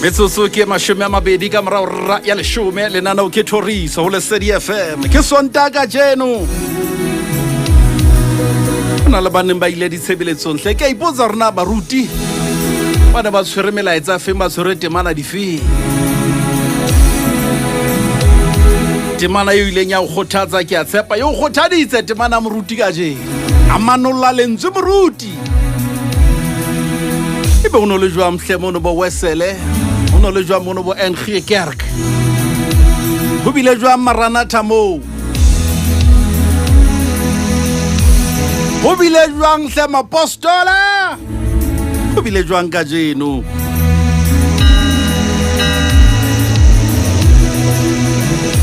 Metsotso ke 20 ka morago ra ya 10, lenaneo ke Thoriso ho Lesedi FM. Ke Sontaha kajeno. Ho na le ba neng ba ile ditshebeletsong hle. Ke a ipotsa hore na baruti ba ne ba tshwere melaetsa feng, ba tshwere temana difeng. Temana eo ileng ya o kgothatsa, ke a tshepa e o kgothaditse temana moruti kajeno. A manolla lentswe moruti. Ebe o no le jwang hle mono bo Wesele, o no le jwang mono bo NG Kerk, ho bile jwang Maranatha moo, ho bile jwang hle Mapostola, ho bile jwang kajeno.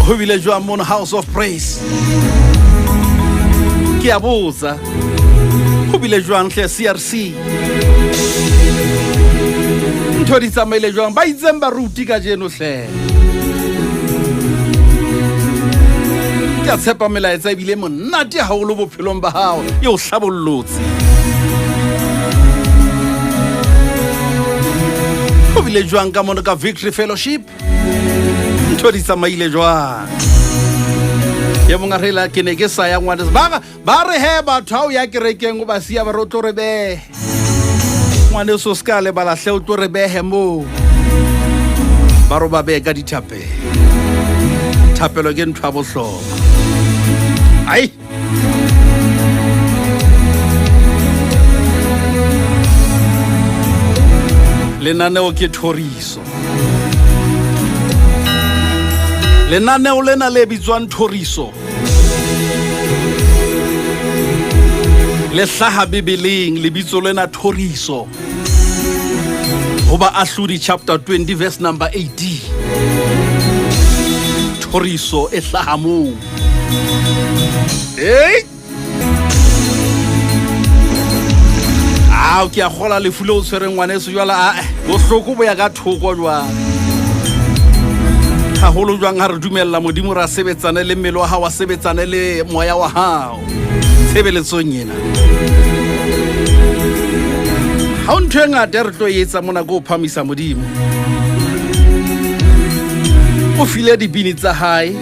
Ho bile jwang mono House of Praise, ke a botsa. Ho bile jwang hle CRC, ntho di tsamaile jwang, ba itseng baruti kajeno hle. Ke a tshepa melaetsa ebile monate haholo bophelong ba hao, e o hlabollotse. Ho bile jwang ka mono ka Victory Fellowship, ntho di tsamaile jwang. Ye monga rela ke ne ke sa ya ngwane ba ba re he batho ha o ya kerekeng o ba siya ba re o tlo re behe ngwaneso, se ka lebala hle, o tlo re behe moo ba ro ba behe ka dithapelo. Thapelo ke ntho ya bohlokwa. Ai, lenaneo ke Thoriso. Lenaneo lena le bitswang Thoriso le hlaha Bibeleng. Lebitso lena Thoriso ho Baahlodi chapter 20 verse number 18. Thoriso e hlaha moo. Ei, ao ke a kgola lefu le o tshwereng ngwaneso jwala, a bohloko bo ya ka thoko jwang haholo jwang ha re dumella Modimo ra sebetsane le mmele wa hao, wa sebetsane le moya wa hao tshebeletsong ena. Ha o ntho e ngata e re tlo e etsa mona ke ho phamisa Modimo. O file dibini tsa hae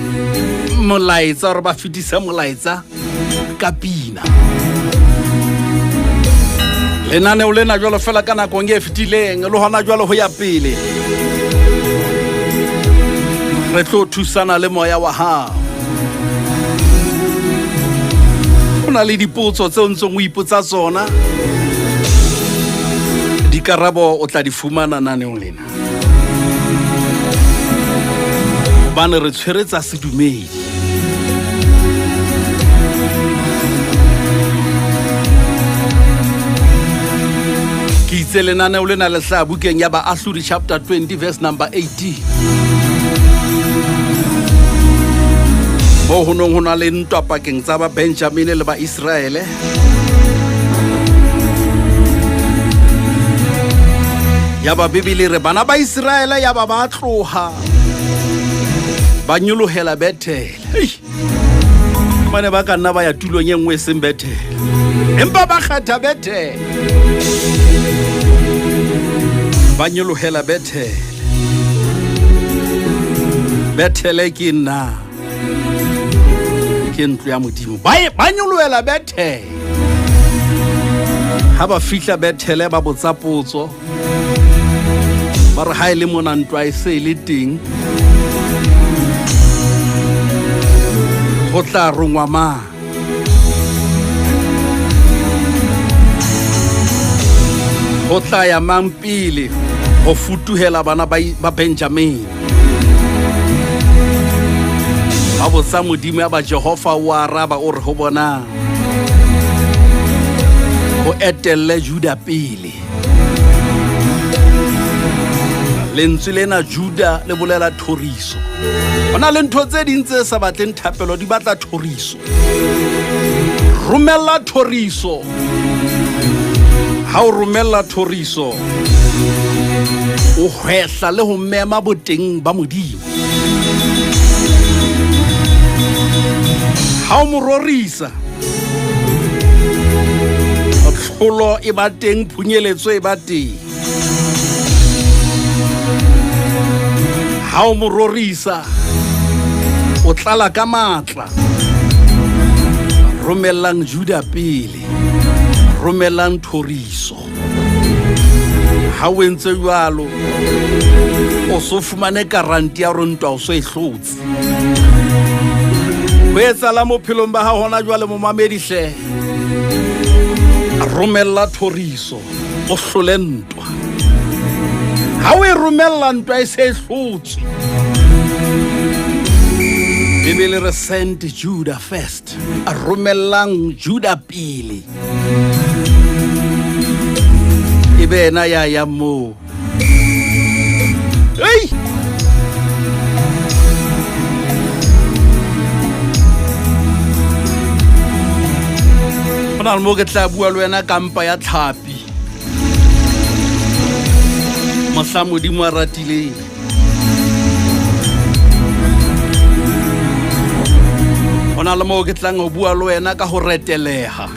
molaetsa hore ba fetise molaetsa ka pina. Lenaneo lena jwalo fela ka nakong e fetileng le hona jwalo ho ya pele, re tlo thusana le moya wa hao. Ho na le dipotso tseo ntseng o ipotsa tsona, dikarabo o tla di fumana naneong lena, hobane re tshwere tsa sedumedi. Ke itse lenaneo lena le hlaha bukeng ya Baahlodi chapter 20 verse number 18, moo ho nong ho na le ntwa pakeng tsa ba Benjamine le ba Iseraele. Ya ba Bibele re bana ba Iseraele ya ba ba tloha ba nyolohela Bethele. Hei, ba ne ba ka nna ba ya tulong e nngwe e seng Bethele, empa ba kgetha Bethele, ba nyolohela Bethele. Bethele ke nna ke ntlo ya Modimo. Ba nyolohela Bethele. Ha ba fihla Bethele ba botsa potso, ba re ha e le mona ntwa e se e le teng, ho tla rongwa mang? Ho tla ya mang pele ho futuhela bana ba Benjamin? Ba botsa Modimo, ya ba Jehova o araba o re ho bona, ho etelle Juda pele. Lentswe lena Juda le bolela thoriso. Ho na le ntho tse ding tse sa batleng thapelo, di batla thoriso. Romella thoriso. Ha o romella thoriso, o hwehla le ho mema boteng ba Modimo. Ha o mo rorisa, tlholo e ba teng, phunyeletso e ba teng. Ha o mo rorisa o tlala ka matla. Romellang Juda pele, romellang thoriso. Ha o entse jwalo o so fumane karanti ya hore ntwa o so e hlotse. Ho etsahala bophelong ba hao hona jwale, momamedi hle, romella thoriso o hlole ntwa. Ha o e romella ntwa e se e hlotswe. Bibele re send Judah first, a romellang Judah pele, e be ena ya yang moo. Ei! Go na le mo ke tla bua le wena ka mpa ya tlhapi mohla Modimo a ratileng. Go na le mo ke tlang go bua le wena ka go retelega.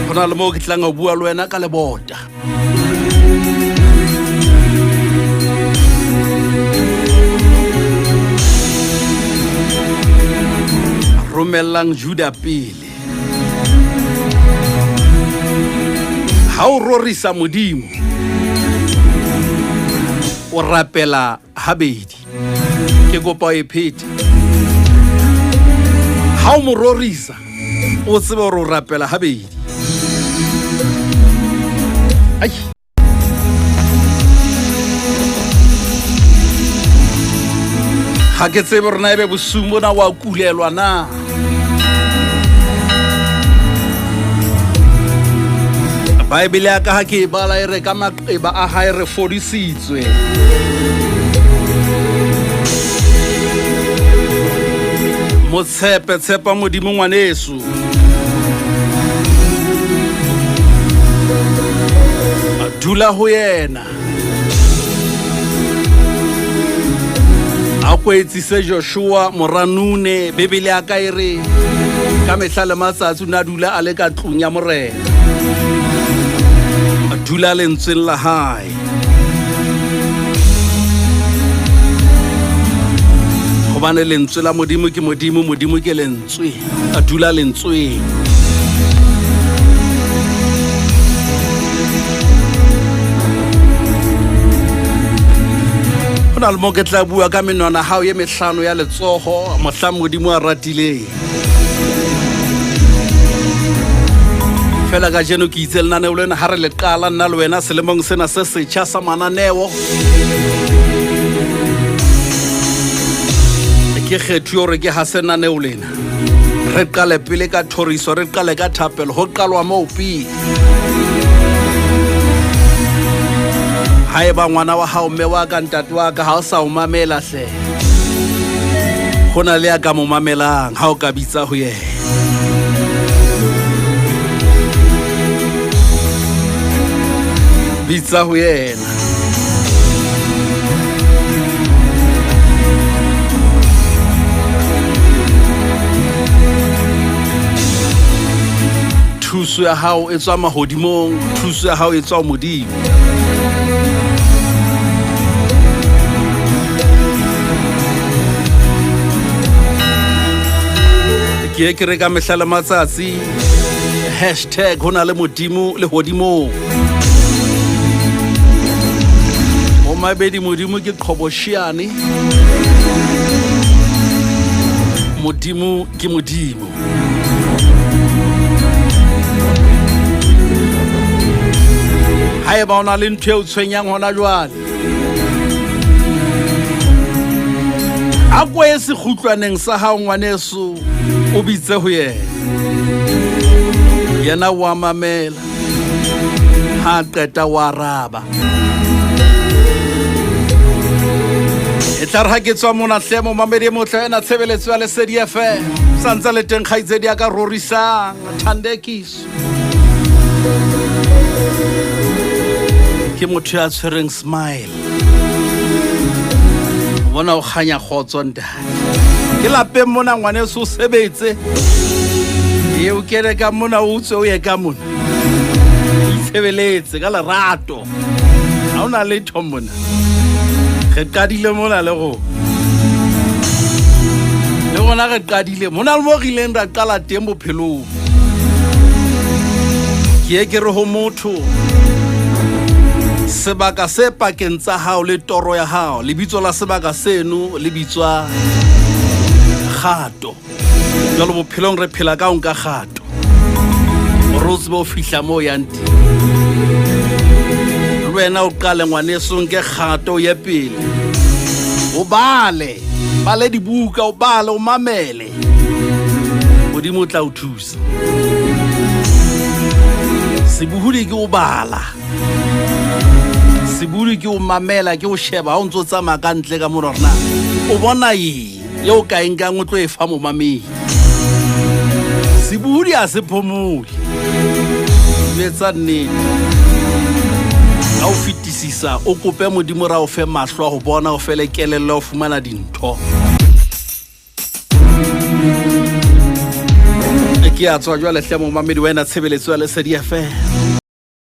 Go na le mo ke tlang go bua le wena ka lebota. Romellang Juda pele. Ha o rorisa Modimo o rapela habedi. Ke kopa o e phete. Ha o mo rorisa o tsebe hore o rapela habedi. Ai. Ga ke tsebe gore na ebe bosung bona wa kulelwa na. Baebele ya ka ha ke e bala e re ka maqeba a hae re fodisitswe. Mo tshepe, tshepa Modimo ngwaneso. A dula ho yena. A kwetsise Joshua mora Nune. Bibele ya ka e re ka mehla le matsatsi o ne a dula a le ka tlung ya Morena. A dula lentsweng la hae. Hobane lentswe la Modimo ke Modimo, Modimo ke lentswe. A dula lentsweng. Ho na le mo ke tla bua ka menwana hao ye mehlano ya letsoho mohla Modimo a ratileng. Fela kajeno ke itse lenaneo lena ha re le qala nna le wena selemong sena se setjha sa mananeo. Ke kgetho hore ke ha senaneo lena. Re qale pele ka thoriso, re qale ka thapelo, ho qalwa moo pele. Haeba ngwana wa hao, mme wa ka, ntate wa ka, ha o sa o mamela hle, ho na le ya ka mo mamelang ha o ka bitsa ho yena. Bitsa ho yena. Thuso ya hao e tswa mahodimong, thuso ya hao e tswa ho Modimo. Ke ye ke re ka mehla le matsatsi hashtag ho na le Modimo lehodimong. Ho mabedi Modimo ke qhobosheane, Modimo ke Modimo. Haeba o na le ntho e o tshwenyang hona jwale, a ko ye sekgutlwaneng sa hao ngwaneso, o bitse ho yena. Yena wa mamela, ha qeta wa araba. E tla re ha ke tswa mona hle, momamedi e motle, ena tshebeletso ya Lesedi FM sa ntse le teng, kgaitsedi ya ka rorisang Thandekiso ke motho ya tshwereng smile, o bona o kganya kgotso ntate. Ke lapeng mona ngwaneso, o sebetse e o kene ka mona, o tswe o ye ka mona, itshebeletse ka lerato. Ha o na letho mona. Re qadile mona le rona. Le rona re qadile mona le mo re ileng ra qala teng bophelong. Ke ye ke re ho motho sebaka se pakeng tsa hao le toro ya hao lebitso la sebaka seno le bitswa kgato jalo bophelong re phela ka o nka kgato gore o tsebe o fihla mo o yang teng le wena o qale ngwaneso nke kgato o ye pele o bale bale dibuka o bale o mamele modimo o tla o thusa sebohodi ke o bala sebohodi ke o mamela ke o sheba ha o ntse o tsamaya ka ntle ka mona gore na o bona eng yeo ka e nkang o tlo e fa momamedi sebohodi a se phomole etsa nnete ka o fetisisa o kope modimo ra o fe mahlo a go bona o fele kelello o fumana dintho e ke a tswa jwale hle momamedi wena tshebeletso ya lesedi fm.